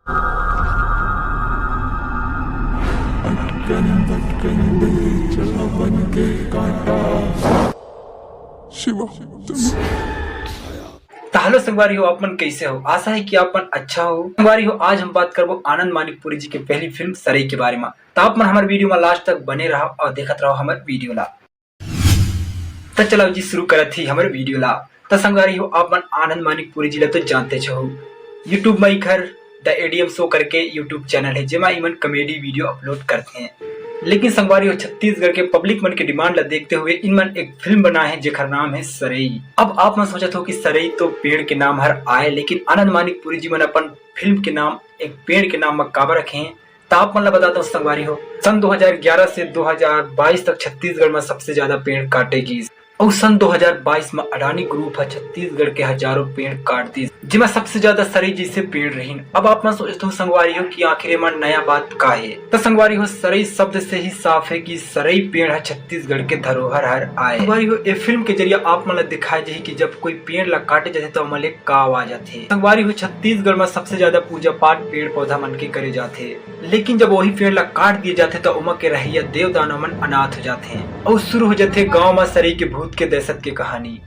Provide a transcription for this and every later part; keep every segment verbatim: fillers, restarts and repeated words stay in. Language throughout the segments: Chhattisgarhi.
अटकन बटकन दे चला बन के कांटा। शिवा, तुम तो हेलो संगवारी हो, आप मन कैसे हो? आशा है कि आप मन अच्छा हो। संगवारी हो, आज हम बात करबो आनंद मानिकपुरी जी के पहली फिल्म सरई के बारे में। तो आप मन हमारे वीडियो में लास्ट तक बने रहो और देखत रहो हमारे वीडियो ला। तो चलो जी, शुरू करत ही हमारे वीडियो ला। तो संगवारी हो, आप मन आनंद मानिकपुरी जी ला तो जानते हो, YouTube में इखर द एडीएम शो करके YouTube चैनल है, जेमा इमन कॉमेडी वीडियो अपलोड करते हैं। लेकिन संगवारी हो, छत्तीसगढ़ के पब्लिक मन के डिमांड ला देखते हुए इमन एक फिल्म बनाए हैं, जेकर नाम है सरई। अब आप मन सोचत हो कि सरई तो पेड़ के नाम हर आए, लेकिन आनंद मानिकपुरी जी मन अपन फिल्म के नाम एक पेड़ के नाम में काबर रखे हैं, तो आप मन ला बताता हूँ संगवारी हो। सन दो हज़ार ग्यारह से दो हज़ार बाईस तक छत्तीसगढ़ में सबसे ज्यादा पेड़ काटे गीस। और सन दो हज़ार बाईस में अडानी ग्रुप ह छत्तीसगढ़ के हजारों पेड़ काट दीस, जेमा सबसे ज्यादा सरई जैसे पेड़ रहीन। अब आप मन सोचत हो संगवारी हो कि आखिर एमा नया बात का है, तो संगवारी हो, सरई शब्द से ही साफ है कि सरई पेड़ ह छत्तीसगढ़ के धरोहर हर आए। संगवारी हो, ए फिल्म के जरिए आप मन ला दिखाए जाही कि जब कोई पेड़ ला काटे जाथे तो ओमा ले का आवाज आथे। संगवारी हो, छत्तीसगढ़ में सबसे ज्यादा पूजा पाठ पेड़ पौधा मन के करे जाथे, लेकिन जब वही पेड़ ला काट दिए जाथे तो ओमा के रहइया देव दानव मन अनाथ हो जाथे। और शुरू हो जाथे गांव में सरई के भूत के दहशत के कहानी।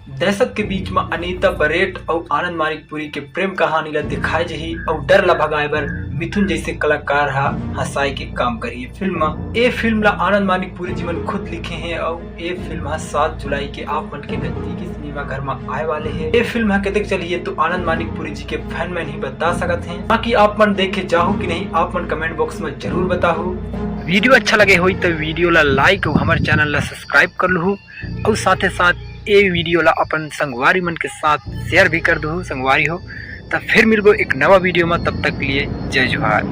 दहशत के बीच में अनीता बरेट और आनंद मानिकपुरी के प्रेम कहानी ला दिखाए जाही और डर ला भगाए बर मिथुन जैसे कलाकार हा हंसाए के काम करही। फिल्म, ए फिल्म ला आनंद मानिकपुरी जी मन खुद लिखे हैं और ए फिल्म हा सात जुलाई के आप मन के नजदीकी सिनेमा घर में आए वाले हैं। ए फिल्म हा कतेक चलही, ये तो आनंद मानिकपुरी जी के फैन मन ही बता सकत हैं। बाकी आप मन देखे जाहू कि नहीं, आप मन कमेंट बॉक्स में जरूर बताहू। वीडियो अच्छा लगे होई तो वीडियो ला लाइक और हमारे चैनल ला सब्सक्राइब कर लूहू और साथे साथ ए वीडियो ला अपन संगवारी मन के साथ शेयर भी कर दू संगवारी हो। तो फिर मिलबो एक नवा वीडियो में, तब तक के लिए जय जोहार।